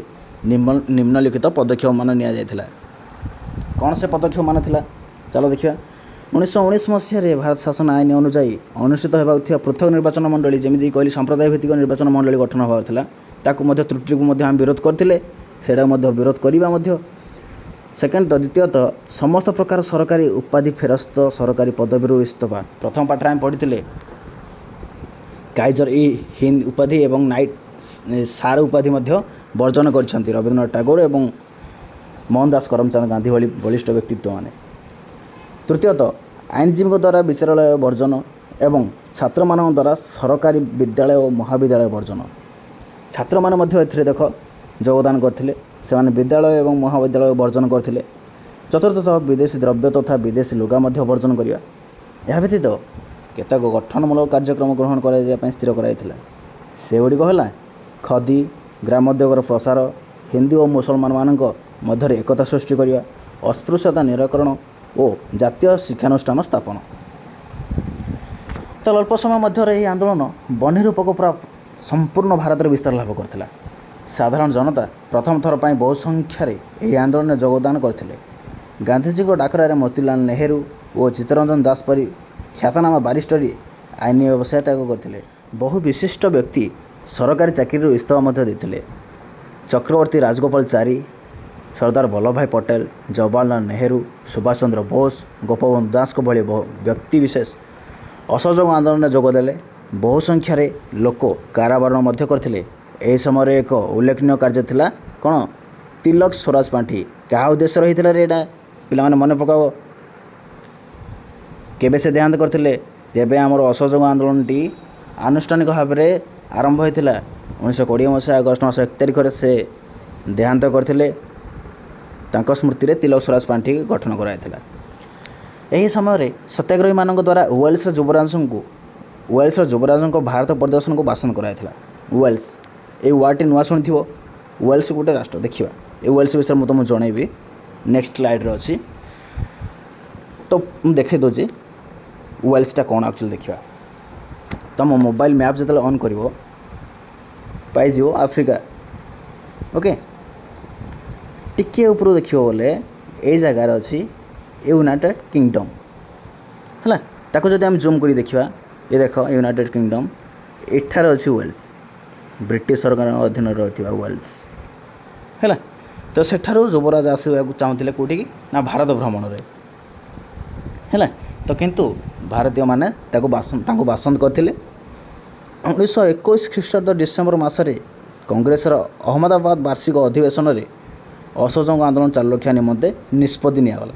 ନିମ୍ନଲିଖିତ ପଦକ୍ଷେପମାନ ନିଆଯାଇଥିଲା। କ'ଣ ସେ ପଦକ୍ଷେପମାନ ଥିଲା, ଚାଲ ଦେଖିବା। 1919 ମସିହାରେ ଭାରତ ଶାସନ ଆଇନ ଅନୁଯାୟୀ ଅନୁଷ୍ଠିତ ହେବାକୁ ଥିବା ପୃଥକ ନିର୍ବାଚନ ମଣ୍ଡଳୀ, ଯେମିତି କହିଲି ସମ୍ପ୍ରଦାୟ ଭିତ୍ତିକ ନିର୍ବାଚନ ମଣ୍ଡଳୀ ଗଠନ ହେବାର ଥିଲା, ତାକୁ ମଧ୍ୟ ତ୍ରୁଟିକୁ ମଧ୍ୟ ଆମେ ବିରୋଧ କରିଥିଲେ, ସେଇଟାକୁ ମଧ୍ୟ ବିରୋଧ କରିବା ମଧ୍ୟ। ସେକେଣ୍ଡ ତ ଦ୍ୱିତୀୟତଃ, ସମସ୍ତ ପ୍ରକାର ସରକାରୀ ଉପାଧି ଫେରସ୍ତ, ସରକାରୀ ପଦବୀରୁ ଇସ୍ତଫା। ପ୍ରଥମ ପାଠରେ ଆମେ ପଢ଼ିଥିଲେ କାଇଜର ଇ ହିନ୍ଦ ଉପାଧି ଏବଂ ନାଇଟ୍ ସାର୍ ଉପାଧି ମଧ୍ୟ ବର୍ଜନ କରିଛନ୍ତି ରବୀନ୍ଦ୍ରନାଥ ଟାଗୋର ଏବଂ ମୋହନ ଦାସ କରମଚାନ୍ଦ ଗାନ୍ଧୀ ଭଳି ବଳିଷ୍ଠ ବ୍ୟକ୍ତିତ୍ୱମାନେ। ତୃତୀୟତଃ, ଆଇନଜୀବୀଙ୍କ ଦ୍ୱାରା ବିଚାରାଳୟ ବର୍ଜନ ଏବଂ ଛାତ୍ରମାନଙ୍କ ଦ୍ୱାରା ସରକାରୀ ବିଦ୍ୟାଳୟ ଓ ମହାବିଦ୍ୟାଳୟ ବର୍ଜନ। ଛାତ୍ରମାନେ ମଧ୍ୟ ଏଥିରେ ଦେଖ ଯୋଗଦାନ କରିଥିଲେ, ସେମାନେ ବିଦ୍ୟାଳୟ ଏବଂ ମହାବିଦ୍ୟାଳୟ ବର୍ଜନ କରିଥିଲେ। ଚତୁର୍ଥତଃ, ବିଦେଶୀ ଦ୍ରବ୍ୟ ତଥା ବିଦେଶୀ ଲୁଗା ମଧ୍ୟ ବର୍ଜନ କରିବା। ଏହା ବ୍ୟତୀତ କେତେକ ଗଠନମୂଳକ କାର୍ଯ୍ୟକ୍ରମ ଗ୍ରହଣ କରାଯିବା ପାଇଁ ସ୍ଥିର କରାଯାଇଥିଲା। ସେଗୁଡ଼ିକ ହେଲା ଖଦି ଗ୍ରାମୋଦ୍ୟୋଗର ପ୍ରସାର, ହିନ୍ଦୁ ଓ ମୁସଲମାନମାନଙ୍କ ମଧ୍ୟରେ ଏକତା ସୃଷ୍ଟି କରିବା, ଅସ୍ପୃଶ୍ୟତା ନିରାକରଣ ଓ ଜାତୀୟ ଶିକ୍ଷାନୁଷ୍ଠାନ ସ୍ଥାପନ। ତାହେଲେ ଅଳ୍ପ ସମୟ ମଧ୍ୟରେ ଏହି ଆନ୍ଦୋଳନ ବନ୍ୟ ରୂପକ ପୁରା ସମ୍ପୂର୍ଣ୍ଣ ଭାରତରେ ବିସ୍ତାର ଲାଭ କରିଥିଲା। ସାଧାରଣ ଜନତା ପ୍ରଥମ ଥର ପାଇଁ ବହୁ ସଂଖ୍ୟାରେ ଏହି ଆନ୍ଦୋଳନରେ ଯୋଗଦାନ କରିଥିଲେ। ଗାନ୍ଧିଜୀଙ୍କ ଡାକରାରେ ମୋତିଲାଲ ନେହେରୁ ଓ ଚିତ୍ତରଞ୍ଜନ ଦାସ ପରି ଖ୍ୟାତନାମା ବାରିଷ୍ଟରୀ ଆଇନ ବ୍ୟବସାୟ ତ୍ୟାଗ କରିଥିଲେ। ବହୁ ବିଶିଷ୍ଟ ବ୍ୟକ୍ତି ସରକାରୀ ଚାକିରିରୁ ଇସ୍ତଫା ମଧ୍ୟ ଦେଇଥିଲେ। ଚକ୍ରବର୍ତ୍ତୀ ରାଜଗୋପାଳଚାରୀ, ସର୍ଦ୍ଦାର ବଲ୍ଲଭଭାଇ ପଟେଲ, ଜବାହରଲାଲ ନେହେରୁ, ସୁଭାଷ ଚନ୍ଦ୍ର ବୋଷ, ଗୋପବନ୍ଧୁ ଦାସଙ୍କ ଭଳି ବହୁ ବ୍ୟକ୍ତିବିଶେଷ ଅସହଯୋଗ ଆନ୍ଦୋଳନରେ ଯୋଗ ଦେଲେ ବହୁ ସଂଖ୍ୟାରେ ଲୋକ କାରାବରଣ ମଧ୍ୟ କରିଥିଲେ। ଏହି ସମୟରେ ଏକ ଉଲ୍ଲେଖନୀୟ କାର୍ଯ୍ୟ ଥିଲା କ'ଣ? ତିଲକ ସ୍ୱରାଜ ପାଣ୍ଠି। କାହା ଉଦ୍ଦେଶ୍ୟରେ ହେଇଥିଲା ରେ ଏଇଟା? ପିଲାମାନେ ମନେ ପକାଅ, କେବେ ସେ ଦେହାନ୍ତ କରିଥିଲେ? ଯେବେ ଆମର ଅସହଯୋଗ ଆନ୍ଦୋଳନଟି ଆନୁଷ୍ଠାନିକ ଭାବରେ ଆରମ୍ଭ ହୋଇଥିଲା, 1920 ମସିହା ଅଗଷ୍ଟ ମାସ 1 ତାରିଖରେ ସେ ଦେହାନ୍ତ କରିଥିଲେ। ତାଙ୍କ ସ୍ମୃତିରେ ତିଲକ ସ୍ୱରାଜ ପାଣ୍ଠି ଗଠନ କରାଯାଇଥିଲା। ଏହି ସମୟରେ ସତ୍ୟାଗ୍ରହୀମାନଙ୍କ ଦ୍ୱାରା ୱେଲ୍ସର ଯୁବରାଜଙ୍କ ଭାରତ ପରିଦର୍ଶନକୁ ବାସନ୍ଦ କରାଯାଇଥିଲା। ୱେଲ୍ସ, ଏଇ ୱାର୍ଡ଼ଟି ନୂଆ ଶୁଣିଥିବ। ୱେଲ୍ସ ଗୋଟେ ରାଷ୍ଟ୍ର। ଦେଖିବା, ଏ ୱେଲ୍ସ ବିଷୟରେ ମୁଁ ତୁମକୁ ଜଣେଇବି, ନେକ୍ସଟ ସ୍ଲାଇଡ଼୍ରେ ଅଛି। ତ ମୁଁ ଦେଖାଇ ଦେଉଛି ୱେଲ୍ସଟା କ'ଣ ଆକ୍ଚୁଆଲି। ଦେଖିବା, ତୁମ ମୋବାଇଲ ମ୍ୟାପ୍ ଯେତେବେଳେ ଅନ୍ କରିବ ପାଇଯିବ ଆଫ୍ରିକା। ଓକେ, ଟିକିଏ ଉପରୁ ଦେଖିବ ବୋଲେ ଏଇ ଜାଗାରେ ଅଛି ୟୁନାଇଟେଡ଼ କିଙ୍ଗଡ଼ମ୍। ହେଲା, ତାକୁ ଯଦି ଆମେ ଜୁମ୍ କରି ଦେଖିବା, ଏ ଦେଖ ୟୁନାଇଟେଡ଼ କିଙ୍ଗଡ଼ମ୍, ଏଠାରେ ଅଛି ୱେଲ୍ସ, ବ୍ରିଟିଶ ସରକାରଙ୍କ ଅଧୀନରେ ରହିଥିବା ୱେଲ୍ସ। ହେଲା, ତ ସେଠାରୁ ଯୁବରାଜ ଆସିବାକୁ ଚାହୁଁଥିଲେ କେଉଁଠିକି ନା ଭାରତ ଭ୍ରମଣରେ। ହେଲା, ତ କିନ୍ତୁ ଭାରତୀୟମାନେ ତାଙ୍କୁ ବାସନ୍ଦ କରିଥିଲେ। 1921 ଖ୍ରୀଷ୍ଟାବ୍ଦ ଡିସେମ୍ବର ମାସରେ କଂଗ୍ରେସର ଅହମ୍ମଦାବାଦ ବାର୍ଷିକ ଅଧିବେଶନରେ ଅସହଯୋଗ ଆନ୍ଦୋଳନ ଚାଲୁ ରଖିବା ନିମନ୍ତେ ନିଷ୍ପତ୍ତି ନିଆଗଲା।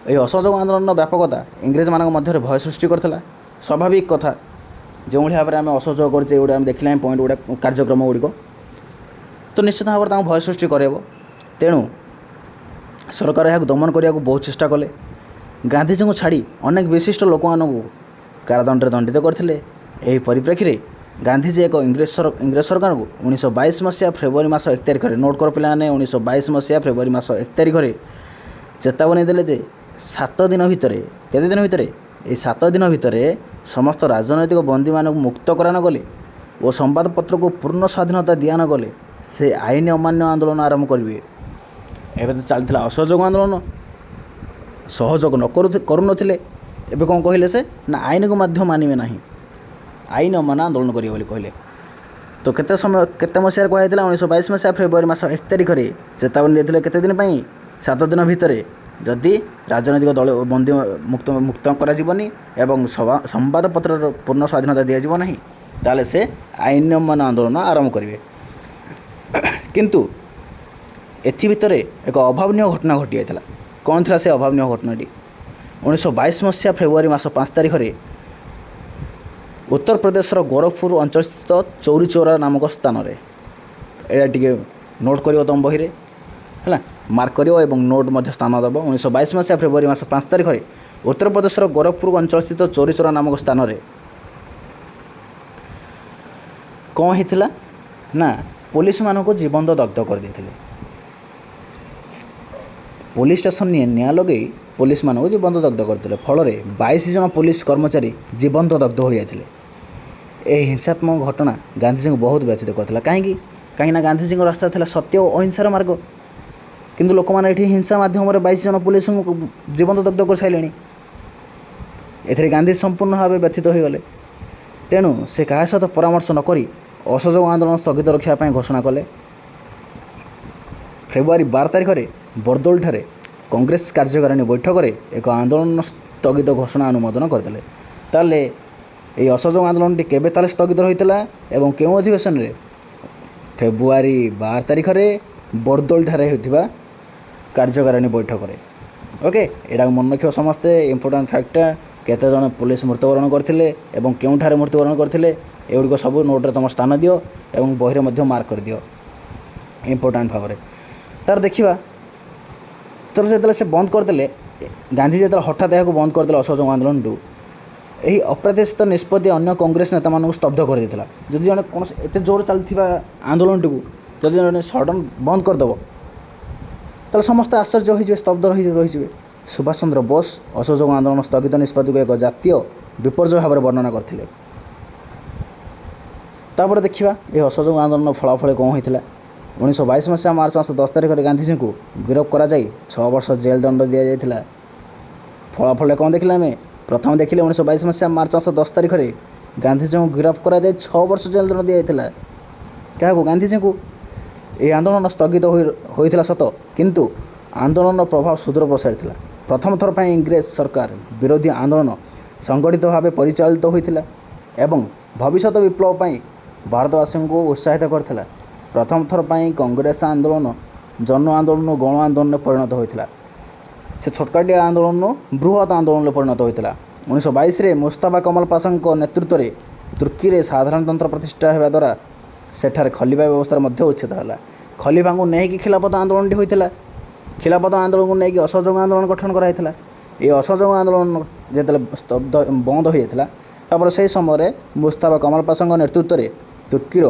ଏହି ଅସହଯୋଗ ଆନ୍ଦୋଳନର ବ୍ୟାପକତା ଇଂରେଜମାନଙ୍କ ମଧ୍ୟରେ ଭୟ ସୃଷ୍ଟି କରିଥିଲା। ସ୍ୱାଭାବିକ କଥା, ଯେଉଁଭଳି ଭାବରେ ଆମେ ଅସହଯୋଗ କରିଛେ, ଏଗୁଡ଼ା ଆମେ ଦେଖିଲେ ପଏଣ୍ଟ ଗୁଡ଼ା, କାର୍ଯ୍ୟକ୍ରମ ଗୁଡ଼ିକ ତ ନିଶ୍ଚିତ ଭାବରେ ତାଙ୍କୁ ଭୟ ସୃଷ୍ଟି କରାଇବ। ତେଣୁ ସରକାର ଏହାକୁ ଦମନ କରିବାକୁ ବହୁତ ଚେଷ୍ଟା କଲେ। ଗାନ୍ଧିଜୀଙ୍କୁ ଛାଡ଼ି ଅନେକ ବିଶିଷ୍ଟ ଲୋକମାନଙ୍କୁ କାରାଦଣ୍ଡରେ ଦଣ୍ଡିତ କରିଥିଲେ। ଏହି ପରିପ୍ରେକ୍ଷୀରେ ଗାନ୍ଧିଜୀ ଏକ ଇଂରେଜ ସରକାରଙ୍କୁ 1922 ମସିହା ଫେବୃଆରୀ ମାସ 1 ତାରିଖରେ, ନୋଟ୍ କର ପିଲାମାନେ, 1922 ମସିହା ଫେବୃଆରୀ ମାସ 1 ତାରିଖରେ ଚେତାବନୀ ଦେଲେ ଯେ 7 ଦିନ ଭିତରେ, କେତେ ଦିନ ଭିତରେ? ଏଇ 7 ଦିନ ଭିତରେ ସମସ୍ତ ରାଜନୈତିକ ବନ୍ଦୀମାନଙ୍କୁ ମୁକ୍ତ କରାନଗଲେ ଓ ସମ୍ବାଦପତ୍ରକୁ ପୂର୍ଣ୍ଣ ସ୍ୱାଧୀନତା ଦିଆନଗଲେ ସେ ଆଇନ ଅମାନ୍ୟ ଆନ୍ଦୋଳନ ଆରମ୍ଭ କରିବେ। ଏବେ ତ ଚାଲିଥିଲା ଅସହଯୋଗ ଆନ୍ଦୋଳନ, ସହଯୋଗ ନ କରୁନଥିଲେ। ଏବେ କ'ଣ କହିଲେ ସେ ନା ଆଇନକୁ ମଧ୍ୟ ମାନିବେ ନାହିଁ, ଆଇନ ଅମାନ୍ୟ ଆନ୍ଦୋଳନ କରିବେ ବୋଲି କହିଲେ। ତ କେତେ ସମୟ, କେତେ ମସିହାରେ କୁହାଯାଇଥିଲା? 1922 ମସିହା ଫେବୃଆରୀ ମାସ 1 ତାରିଖରେ ଚେତାବନୀ ଦେଇଥିଲେ। କେତେ ଦିନ ପାଇଁ? 7 ଦିନ ଭିତରେ ଯଦି ରାଜନୈତିକ ଦଳ ବନ୍ଦୀ ମୁକ୍ତ କରାଯିବନି ଏବଂ ସମ୍ବାଦପତ୍ରର ପୂର୍ଣ୍ଣ ସ୍ୱାଧୀନତା ଦିଆଯିବ ନାହିଁ, ତାହେଲେ ସେ ଆଇନ ଅମାନ୍ୟ ଆନ୍ଦୋଳନ ଆରମ୍ଭ କରିବେ। କିନ୍ତୁ ଏଥିଭିତରେ ଏକ ଅଭାବନୀୟ ଘଟଣା ଘଟିଯାଇଥିଲା। କ'ଣ ଥିଲା ସେ ଅଭାବନୀୟ ଘଟଣାଟି? 1922 ମସିହା ଫେବୃଆରୀ ମାସ 5 ତାରିଖରେ ଉତ୍ତରପ୍ରଦେଶର ଗୋରଖପୁର ଅଞ୍ଚଳସ୍ଥିତ ଚୌରି ଚୌରା ନାମକ ସ୍ଥାନରେ, ଏଇଟା ଟିକେ ନୋଟ୍ କରିବ ତୁମ ବହିରେ, ହେଲା, ମାର୍କ କରିବ ଏବଂ ନୋଟ୍ ମଧ୍ୟ ସ୍ଥାନ ଦେବ। 1922 ମସିହା ଫେବୃଆରୀ ମାସ 5 ତାରିଖରେ ଉତ୍ତରପ୍ରଦେଶର ଗୋରଖପୁର ଅଞ୍ଚଳସ୍ଥିତ ଚୌରି ଚୌରା ନାମକ ସ୍ଥାନରେ କ'ଣ ହେଇଥିଲା ନା ପୋଲିସମାନଙ୍କୁ ଜୀବନ୍ତ ଦଗ୍ଧ କରିଦେଇଥିଲେ। ପୋଲିସ ଷ୍ଟେସନ ନିଆଁ ଲଗାଇ ପୋଲିସମାନଙ୍କୁ ଜୀବନ୍ତ ଦଗ୍ଧ କରିଥିଲେ। ଫଳରେ 22 ଜଣ ପୋଲିସ କର୍ମଚାରୀ ଜୀବନ୍ତ ଦଗ୍ଧ ହୋଇଯାଇଥିଲେ। ଏହି ହିଂସାତ୍ମକ ଘଟଣା ଗାନ୍ଧିଜୀଙ୍କୁ ବହୁତ ବ୍ୟଥିତ କରିଥିଲା। କାହିଁକି? କାହିଁକିନା ଗାନ୍ଧିଜୀଙ୍କ ରାସ୍ତା ଥିଲା ସତ୍ୟ ଓ ଅହିଂସାର ମାର୍ଗ, କିନ୍ତୁ ଲୋକମାନେ ଏଠି ହିଂସା ମାଧ୍ୟମରେ 22 ଜଣ ପୋଲିସଙ୍କୁ ଜୀବନ୍ତ ଦଗ୍ଧ କରିସାରିଲେଣି। ଏଥିରେ ଗାନ୍ଧୀ ସମ୍ପୂର୍ଣ୍ଣ ଭାବେ ବ୍ୟଥିତ ହୋଇଗଲେ। ତେଣୁ ସେ କାହା ସହିତ ପରାମର୍ଶ ନକରି ଅସହଯୋଗ ଆନ୍ଦୋଳନ ସ୍ଥଗିତ ରଖିବା ପାଇଁ ଘୋଷଣା କଲେ। ଫେବୃଆରୀ 12 ତାରିଖରେ ବର୍ଦୋଳିଠାରେ କଂଗ୍ରେସ କାର୍ଯ୍ୟକାରିଣୀ ବୈଠକରେ ଏକ ଆନ୍ଦୋଳନ ସ୍ଥଗିତ ଘୋଷଣା ଅନୁମୋଦନ କରିଦେଲେ। ତାହେଲେ ଏହି ଅସହଯୋଗ ଆନ୍ଦୋଳନଟି କେବେ ତାହେଲେ ସ୍ଥଗିତ ରହିଥିଲା ଏବଂ କେଉଁ ଅଧିବେଶନରେ? ଫେବୃଆରୀ 12 ତାରିଖରେ ବର୍ଦୋଳିଠାରେ ହେଉଥିବା କାର୍ଯ୍ୟକାରିଣୀ ବୈଠକରେ। ଓକେ, ଏଇଟାକୁ ମନେ ରଖିବ ସମସ୍ତେ, ଇମ୍ପୋର୍ଟାଣ୍ଟ ଫ୍ୟାକ୍ଟଟା। କେତେ ଜଣ ପୋଲିସ ମୃତ୍ୟୁବରଣ କରିଥିଲେ ଏବଂ କେଉଁଠାରେ ମୃତ୍ୟୁବରଣ କରିଥିଲେ, ଏଗୁଡ଼ିକ ସବୁ ନୋଟ୍ରେ ତୁମ ସ୍ଥାନ ଦିଅ ଏବଂ ବହିରେ ମଧ୍ୟ ମାର୍କ କରିଦିଅ ଇମ୍ପୋର୍ଟାଣ୍ଟ ଭାବରେ। ତାର ଦେଖିବା, ତାହେଲେ ଯେତେବେଳେ ସେ ବନ୍ଦ କରିଦେଲେ, ଗାନ୍ଧୀ ଯେତେବେଳେ ହଠାତ୍ ଏହାକୁ ବନ୍ଦ କରିଦେଲେ ଅସହଯୋଗ ଆନ୍ଦୋଳନକୁ, ଏହି ଅପ୍ରତ୍ୟାଶିତ ନିଷ୍ପତ୍ତି ଅନ୍ୟ କଂଗ୍ରେସ ନେତାମାନଙ୍କୁ ସ୍ତବ୍ଧ କରିଦେଇଥିଲା। ଯଦି ଜଣେ କୌଣସି ଏତେ ଜୋର ଚାଲିଥିବା ଆନ୍ଦୋଳନଟିକୁ ଯଦି ଜଣେ ସଡ଼ନ୍ ବନ୍ଦ କରିଦେବ, ତାହେଲେ ସମସ୍ତେ ଆଶ୍ଚର୍ଯ୍ୟ ହୋଇଯିବେ, ସ୍ତବ୍ଧ ରହିଯିବେ। ସୁଭାଷ ଚନ୍ଦ୍ର ବୋଷ ଅସହଯୋଗ ଆନ୍ଦୋଳନ ସ୍ଥଗିତ ନିଷ୍ପତ୍ତିକୁ ଏକ ଜାତୀୟ ବିପର୍ଯ୍ୟୟ ଭାବରେ ବର୍ଣ୍ଣନା କରିଥିଲେ। ତାପରେ ଦେଖିବା ଏହି ଅସହଯୋଗ ଆନ୍ଦୋଳନର ଫଳାଫଳ କ'ଣ ହୋଇଥିଲା। 1922 ମସିହା ମାର୍ଚ୍ଚ ମାସ 10 ତାରିଖରେ ଗାନ୍ଧିଜୀଙ୍କୁ ଗିରଫ କରାଯାଇ 6 ବର୍ଷ ଜେଲ୍ ଦଣ୍ଡ ଦିଆଯାଇଥିଲା। ଫଳାଫଳରେ କ'ଣ ଦେଖିଲେ ଆମେ? ପ୍ରଥମେ ଦେଖିଲେ 1922 ମସିହା ମାର୍ଚ୍ଚ ମାସ 10 ତାରିଖରେ ଗାନ୍ଧିଜୀଙ୍କୁ ଗିରଫ କରାଯାଇ 6 ବର୍ଷ ଜେଲ୍ ଦଣ୍ଡ ଦିଆଯାଇଥିଲା। କାହାକୁ? ଗାନ୍ଧିଜୀଙ୍କୁ। ଏହି ଆନ୍ଦୋଳନ ସ୍ଥଗିତ ହୋଇଥିଲା ସତ, କିନ୍ତୁ ଆନ୍ଦୋଳନର ପ୍ରଭାବ ସୁଦୂର ପ୍ରସାରୀ ଥିଲା। ପ୍ରଥମ ଥର ପାଇଁ ଇଂରେଜ ସରକାର ବିରୋଧୀ ଆନ୍ଦୋଳନ ସଂଗଠିତ ଭାବେ ପରିଚାଳିତ ହୋଇଥିଲା ଏବଂ ଭବିଷ୍ୟତ ବିପ୍ଳବ ପାଇଁ ଭାରତବାସୀଙ୍କୁ ଉତ୍ସାହିତ କରିଥିଲା। ପ୍ରଥମ ଥର ପାଇଁ କଂଗ୍ରେସ ଆନ୍ଦୋଳନ ଜନ ଆନ୍ଦୋଳନ ଗଣ ଆନ୍ଦୋଳନରେ ପରିଣତ ହୋଇଥିଲା। ସେ ଛୋଟକାଟିଆ ଆନ୍ଦୋଳନ ବୃହତ ଆନ୍ଦୋଳନରେ ପରିଣତ ହୋଇଥିଲା। 1922ରେ ମୁସ୍ତାଫା କମଲ ପାଶାଙ୍କ ନେତୃତ୍ୱରେ ତୁର୍କୀରେ ସାଧାରଣତନ୍ତ୍ର ପ୍ରତିଷ୍ଠା ହେବା ଦ୍ୱାରା ସେଠାରେ ଖଲିଫା ବ୍ୟବସ୍ଥାର ମଧ୍ୟ ଉଚ୍ଛେଦ ହେଲା। ଖଲିଫାଙ୍କୁ ନେଇକି ଖିଲାଫତ ଆନ୍ଦୋଳନଟି ହୋଇଥିଲା। ଖିଲାଫତ ଆନ୍ଦୋଳନକୁ ନେଇକି ଅସହଯୋଗ ଆନ୍ଦୋଳନ ଗଠନ କରାଯାଇଥିଲା। ଏହି ଅସହଯୋଗ ଆନ୍ଦୋଳନ ଯେତେବେଳେ ସ୍ତବ୍ଧ ବନ୍ଦ ହୋଇଯାଇଥିଲା, ତାପରେ ସେହି ସମୟରେ ମୁସ୍ତାଫା କମଲ ପାଶାଙ୍କ ନେତୃତ୍ୱରେ ତୁର୍କୀର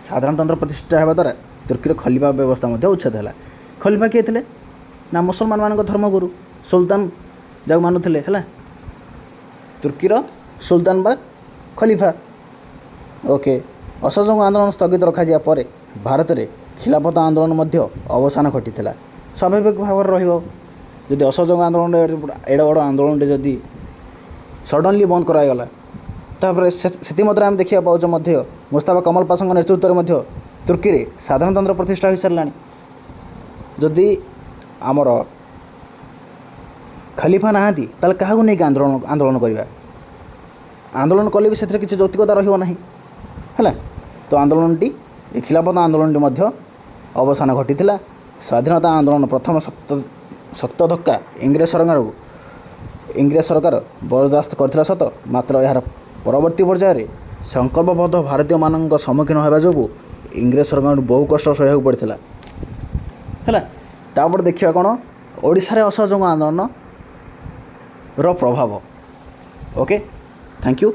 ସାଧାରଣତନ୍ତ୍ର ପ୍ରତିଷ୍ଠା ହେବା ଦ୍ୱାରା ତୁର୍କୀର ଖଲିଫା ବ୍ୟବସ୍ଥା ମଧ୍ୟ ଉଚ୍ଛେଦ ହେଲା। ଖଲିଫା କିଏ ଥିଲେ ନା ମୁସଲମାନମାନଙ୍କ ଧର୍ମଗୁରୁ ସୁଲତାନ ଯାହାକୁ ମାନୁଥିଲେ, ହେଲା ତୁର୍କୀର ସୁଲତାନ ବା ଖଲିଫା। ଓକେ, ଅସହଯୋଗ ଆନ୍ଦୋଳନ ସ୍ଥଗିତ ରଖାଯିବା ପରେ ଭାରତରେ ଖିଲାଫତ ଆନ୍ଦୋଳନ ମଧ୍ୟ ଅବସାନ ଘଟିଥିଲା। ସ୍ୱାଭାବିକ ଭାବରେ ରହିବ, ଯଦି ଅସହଯୋଗ ଆନ୍ଦୋଳନ ଏଡ଼େ ବଡ଼ ଆନ୍ଦୋଳନଟି ଯଦି ସଡ଼ନଲି ବନ୍ଦ କରାଗଲା। ତାପରେ ସେଥିମଧ୍ୟରେ ଆମେ ଦେଖିବାକୁ ପାଉଛୁ ମଧ୍ୟ ମୁସ୍ତାଫା କମଲ ପାଶାଙ୍କ ନେତୃତ୍ୱରେ ମଧ୍ୟ ତୁର୍କୀରେ ସାଧାରଣତନ୍ତ୍ର ପ୍ରତିଷ୍ଠା ହୋଇସାରିଲାଣି। ଯଦି ଆମର ଖଲିଫା ନାହାନ୍ତି, ତାହେଲେ କାହାକୁ ନେଇକି ଆନ୍ଦୋଳନ କରିବା? ଆନ୍ଦୋଳନ କଲେ ବି ସେଥିରେ କିଛି ଯୌକ୍ତିକତା ରହିବ ନାହିଁ, ହେଲା। ତ ଆନ୍ଦୋଳନଟି, ଏ ଖିଲାଫତ ଆନ୍ଦୋଳନଟି ମଧ୍ୟ ଅବସାନ ଘଟିଥିଲା। ସ୍ୱାଧୀନତା ଆନ୍ଦୋଳନ ପ୍ରଥମ ଶକ୍ତ ଶକ୍ତ ଧକ୍କା ଇଂରେଜ ସରକାର ବରଦାସ୍ତ କରିଥିଲା ସତ, ମାତ୍ର ଏହାର ପରବର୍ତ୍ତୀ ପର୍ଯ୍ୟାୟରେ ସଂକଳ୍ପବଦ୍ଧ ଭାରତୀୟମାନଙ୍କ ସମ୍ମୁଖୀନ ହେବା ଯୋଗୁଁ ଇଂରେଜ ସରକାରଙ୍କୁ ବହୁ କଷ୍ଟ ସହିବାକୁ ପଡ଼ିଥିଲା, ହେଲା। ତାପରେ ଦେଖିବା କ'ଣ ଓଡ଼ିଶାରେ ଅସହଯୋଗ ଆନ୍ଦୋଳନର ପ୍ରଭାବ। Okay, thank you.